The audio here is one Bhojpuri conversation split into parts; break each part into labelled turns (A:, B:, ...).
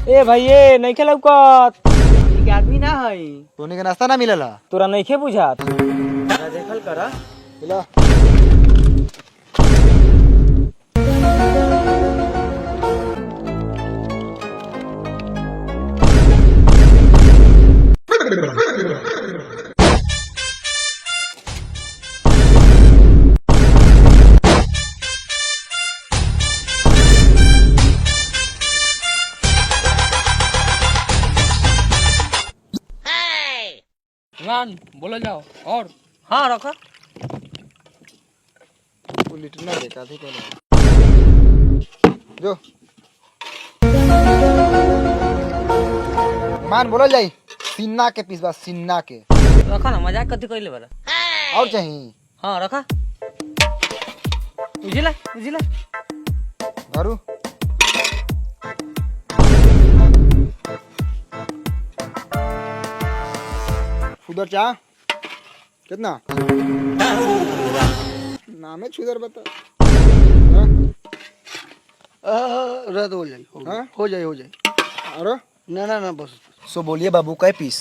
A: ए भाई ए नहीं लौकत
B: के आदमी ना है।
C: तोनी के नाश्ता ना मिलल?
A: तोरा नहीं बुझात?
B: देखल कर।
C: मिला।
A: मान बोलो जाओ और हाँ रखा।
C: वो लीटर ना देखा थी पहले जो मान बोला जाई सिन्ना के पीस बा सिन्ना के।
A: रखा ना, मजाक कथी कइले बारा।
C: और चाहिए?
A: हाँ रखा। उजिला उजिला
C: धरू। छुदर चाह कितना नाम है छुदर बता। हाँ?
D: रद्द हो जाए।
C: हाँ?
D: हो जाए हो जाए।
C: अरे
D: ना ना ना बस।
C: सो बोलिए बाबू कै पीस?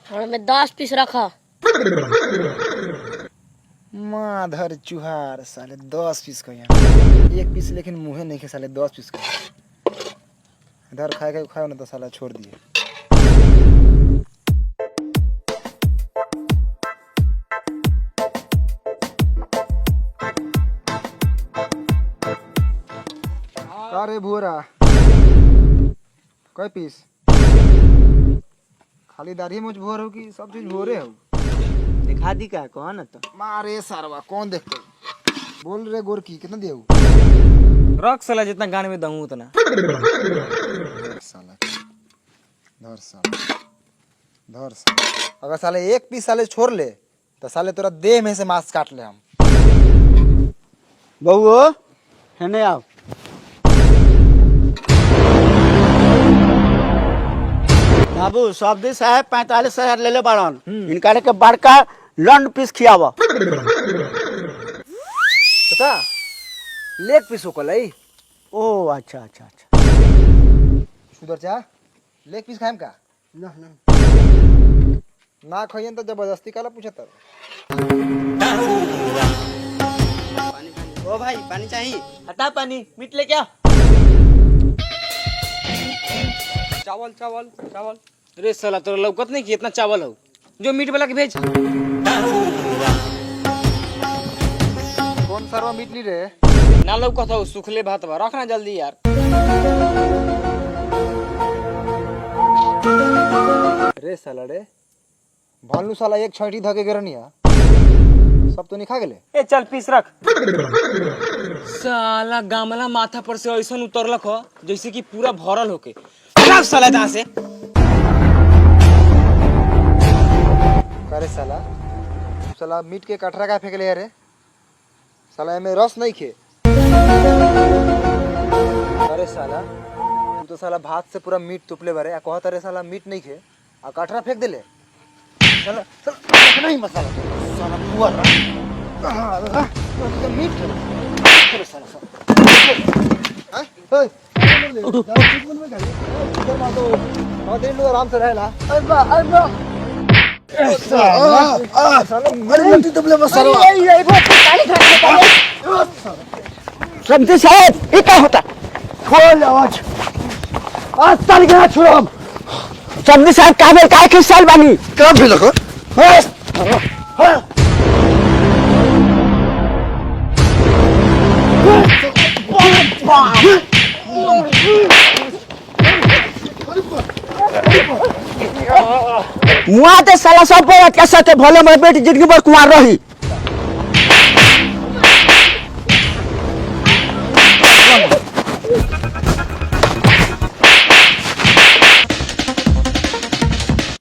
E: हमें 10 पीस रखा।
C: माधर चुहार साले 10 पीस का यहाँ एक पीस लेकिन मुँहे नहीं खे साले 10 पीस का। इधर खाए के खाओ ना तो साला छोड़ दिए। अरे भूरा कै पीस? खाली दाढ़ी मुझ भोर हो कि सब चीज भोरे हो?
B: दिखा दी का कौन है तो?
C: मारे सारवा कौन देखते बोल रे गोरकी कितना दिया?
A: रख साला जितना गाने में दऊं उतना।
C: साला धर साला धर साला, अगर साले एक पीस साले छोड़ ले तो साले तोरा देह में से मांस काट ले हम।
D: बहू हेने आओ। बाबू सब्जी साहब 45,000 ले ले बाड़न, इनका के बड़का लंड पीस खियावा।
C: चाचा लेग पीस हो कल।
D: ओ अच्छा अच्छा अच्छा।
C: सुधर चा लेग पीस खाएम का?
D: ना ना
C: ना खाइयन तो जबरदस्ती काला पूछत।
B: ओ भाई पानी चाहिए? हटा पानी मीट ले क्या?
A: चावल चावल चावल। अरे साला तोरा लौकत नहीं कि इतना चावल हो? जो मीट वाला के भेज।
C: कौन सरवा मीट ली रे?
A: ना लौकत हो सुखले भात बा, रखना जल्दी यार।
C: रे साला रे भालू साला एक छैटी धके गेरनिया सब तो नहीं खा गेले।
A: ए चल पीस रख। साला गामला माथा पर से ऐसा उतरलक हो जैसे कि पूरा भरल होके। रख साला जहाँ से।
C: अरे साला साला मीट के कटरा का फेंकले रे साला, एमे रस नहीं खे। अरे साला तू तो साला भात से पूरा मीट तुपले बारे आ कहत अरे साला मीट नहीं खे आ कटरा फेंक देले। साला साला नहीं मसाला साला पुअर मीट खे साला साला। आराम से रहेला।
D: समझे साहब ये क्या होता? खोल आवाज आज तारीख ना छोड़ो हम। समझे साहब का बेल काय के साल बानी
C: का भेल हो?
D: मुआ ते साला सब पर के साथे भले मर बेटी जिंदगी भर कुंवार रही।